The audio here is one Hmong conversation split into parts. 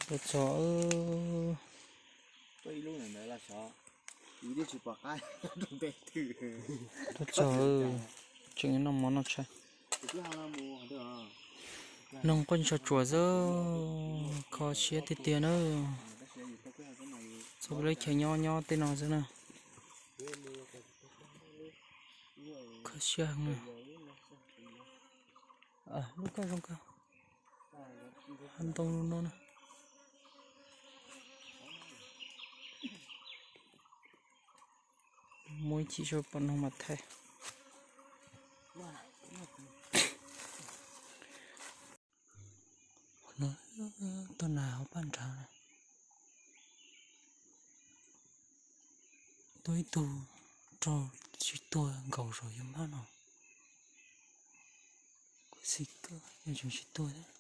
Tuaj txog, tuaj txog, tseem noj mov noj tshais. Noog quaj ntsa tsuam xwb, kho siab tiag tiag na. Txhua lub chaw nyob nyob tej no xwb na. Kho siab heev na. Lub koj zoo kawg. Ntoo no na. Muaj ib chim seb pom noog mas thaij. Tuaj nas hauv paj nrad na. Tuaj ib tug rau tsis tuag nkaus saum yog mab no. Kuv xim kawg yog tseem tsis tuag thiab.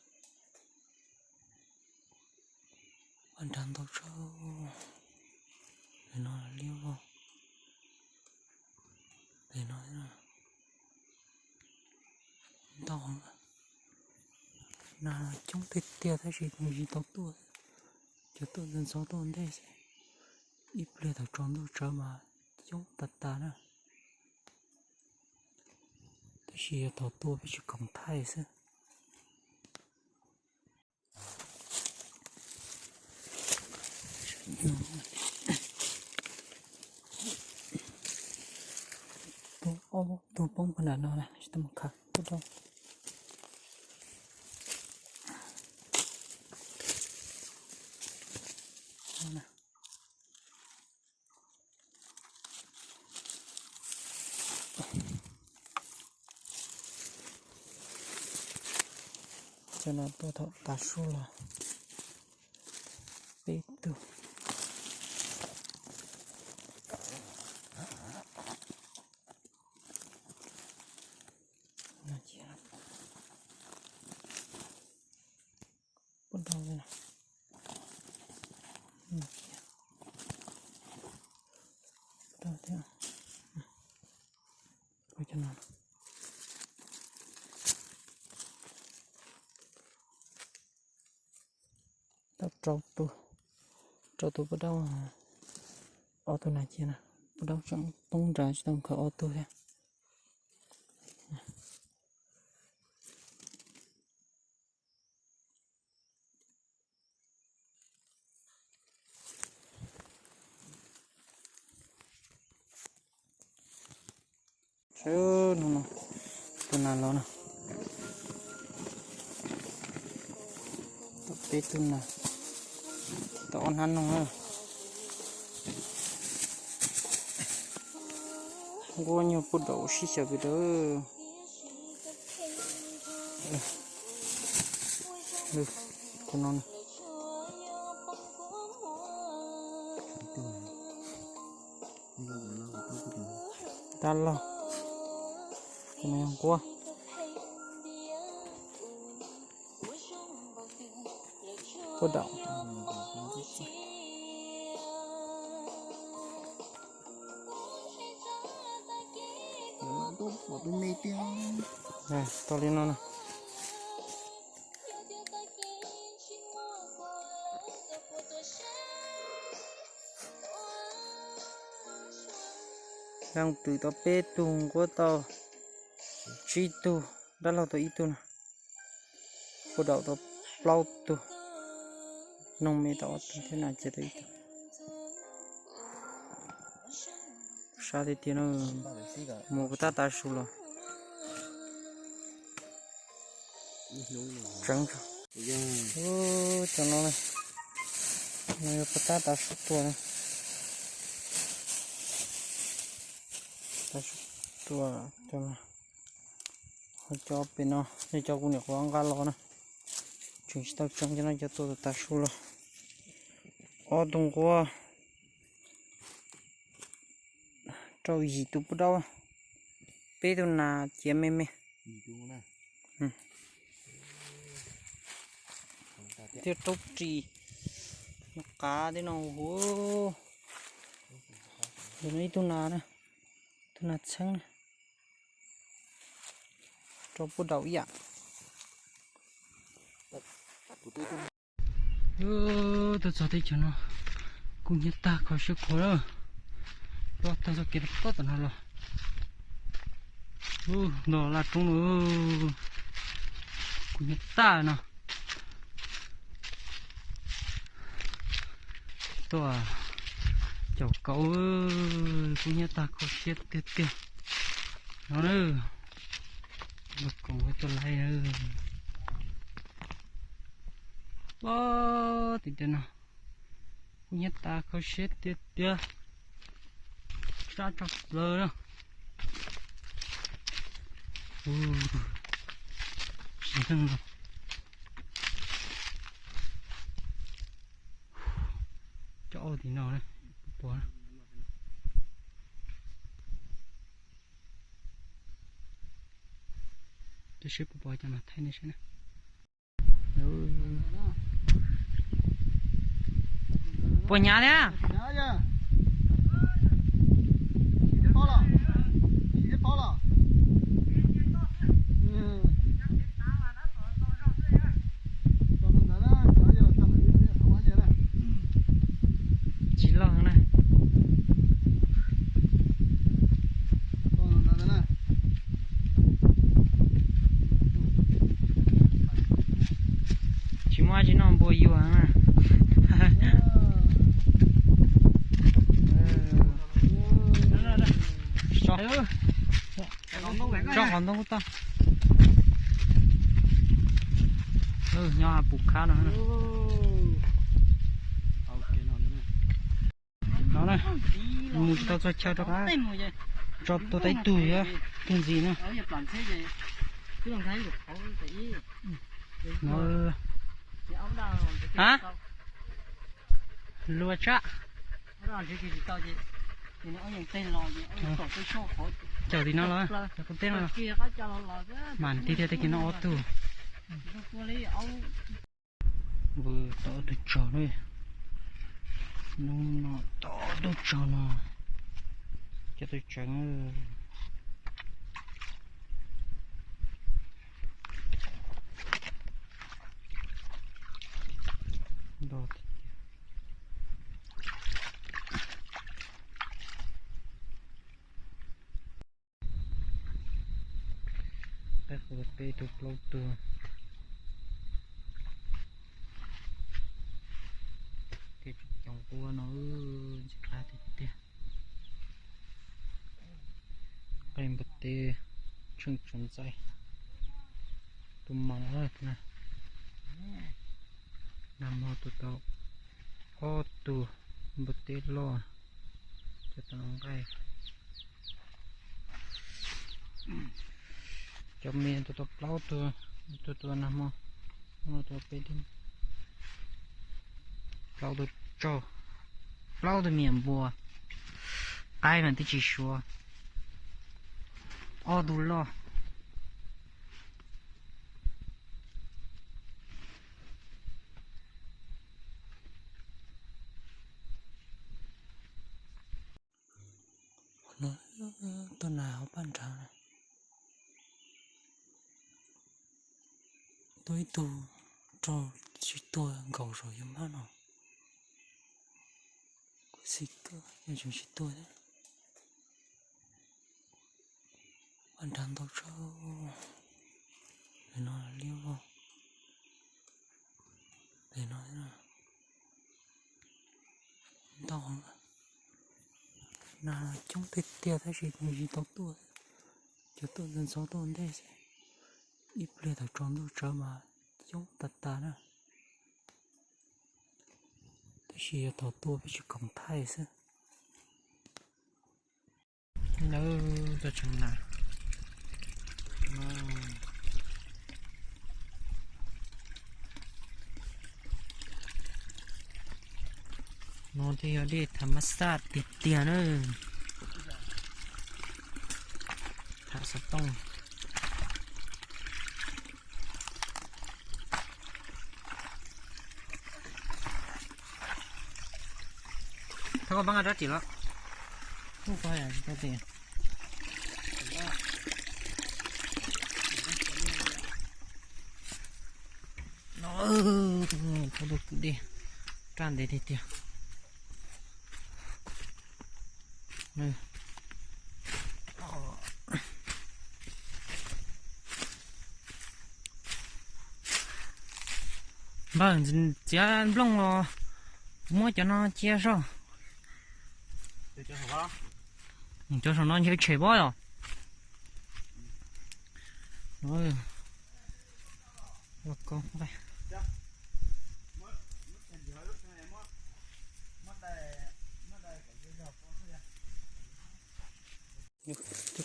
Paj nrad ntau tshaj. Pem no liab vog. Pem no ntau. Nas coob tiag tiag tab sis tsis tau tuaj. Cov tuaj ntxov ntxov tuaj ntej xwb. Ib pliag thaum tsaus ntuj tsawv mas coob tas tas na. Tab sis yog thaum tuaj peb tsis khoom thaij xwb. Tus poob puag nram no na, tsis tau mus khaws puag rau. Cov no tuaj thaum tav su los peb tug. Puas dau li no? Dau thiab. Ua cov no. Tau rau tus, rau tus puas dau. Ob tug nas cia na, puas dau tseem poob nrad tsis tau khaws ob tug thiab. Sawv no no, tus nas los no. Tau peb tug nas, tau ob hnab noog na. Nquab nyuag puag daum sib xyaw pes daws. Tus no na. Dab laug, tus no yog nquab. Puag daum. Tau li no na. Leej twg tau peb tug, nquab tau tsib tug, dab laug tau ib tug na. Puag daum tau plaub tug, noog me tau ob tug thiab nas cia tau ib tug. Sab tiag tiag no, mus puas tab tav su los. Tseev, cov no, no yog puas tab tav su tuaj na. Tav su tuaj cov no. Ho cov pem no yog cov kuv nyuam qhuav nqa los na. Tseem tsis tau tseev cov no, cov tuaj tav su los. Ob tug nquab, rau yim tus puag daub, peb tug nas ciav me me. Thiab raub ris, qav tej no hu. Tus no ib tug nas na, tug nas txheeb na. Rau puag daum ib yam. Tuaj txog teb chaws no, kub hnyiab tag kho siab khuav lawm. Tuaj txog kev rau tom no los, ub, nto laj roob lawm, kub hnyiab tag no. Tuaj caum kauv, kub hnyiab tag kho siab tiag tiag. No na, npawg Koom tuaj laij. Ub, tim tiag no, kub hnyiab tag kho siab tiag tiag. Sab tshaj plaws na. Ub, tsis heej no. Cov auj tim no na, puas pom na. Tab sis puas pom cov no thaij nej saib na. Puas hnyav thiab? Tsis loj na. Tsis muaj dab tsi noj npua yuag na. Tso qhov ntoo toj. Nyob puv khab no. No na, mus tsis tau txog chaw rau qab tso tua tau ib tug, ib tug ntxiv na. Luag tsab. Cog tim no los, cog qub teb no los. Mas nti thiab, tej kiag no ob tug. Npawg tau ob tug tsov na. Hnub no tau ob tug tsov no. Cov tub tseev. Nto tiag tiag. Qaib qus peb tug plaub tug. Tej tsoom ua no ntxim qab tiag tiag. Qaib npua teb tsheej tsuas ntxaij. Tus moos na. Nag hmo tua tau ob tug npua teb loj, cov tau nqaij. Cov me tua tau plaub tug, tua tua nag hmo, tua peb tug, plaub tug tsaug, plaub tug me nyuam npua, qaib mas twb tsis suav, ob tug loj. No tuaj na hauv paj nrag na. Tuaj ib tug rau tsis tuag nkaus saum yuav mab no. Kuv xim kawg yog tseem tsis tuag thiab. Paj nrag ntau tshaj. Pem no liab vog. Pem no ntau. Nas coob tiag tiag tab sis tsis tau tuaj. Cov tuaj ntxhov ntxhov tuaj ua ntej xwb. Ib pliag thaum tsaus ntuj tsawv mas coob tas tas na. Tab sis yog thaum tuaj peb tsis koom thaij xwb. Lawv tuaj tseem nas. No thiaj yog dej tham mas xaj tiag tiag na. Tham xov tooj. Thov koj pab nqa rab riam los. Ub, koj yam tsis tau tias. No, Ua tus kwv dej raj ntev tiag tiag. Npawg, txiav nplooj los kuv muab cov no cia soj. Cov saum no ntshe tshem pob yom. Cov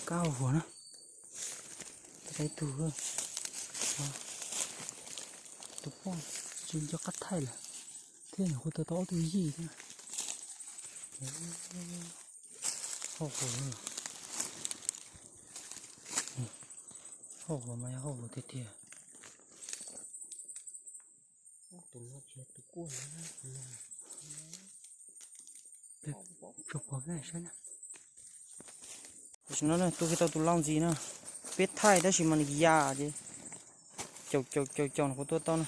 kab hau huam na, tau ib tug, tus poj tsis nco qab thaij lawm, thiab nyuam qhuav tau tau ob tug yij thiab. Hau huam, hau huam mas yog hau huam tiag tiag. Tus no tsis yog tus kuaj na. Tam sim no tu kiag tau tus lau ntxiv na. Peb thaij tab sis mas nws ya ces caum caum caum caum no kuv tuaj tau na.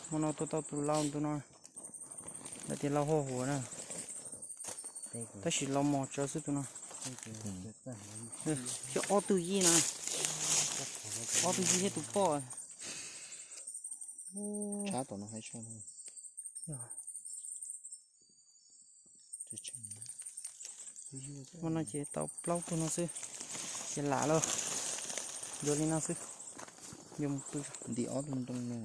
Hmo no tuaj tau tus lau ntu no, lawv tias lau hau huam na, tab sis lau mos tsawv xwb tus no. Thiab ob tug yij no, ob tug yij thiab tus poj. Tshab tom no hais tso. Hmo no ces tau plaub tug no xwb, ces lam lawm. Yuav li no xwb, yuav mus pw. Ntim ob tug ntoo no.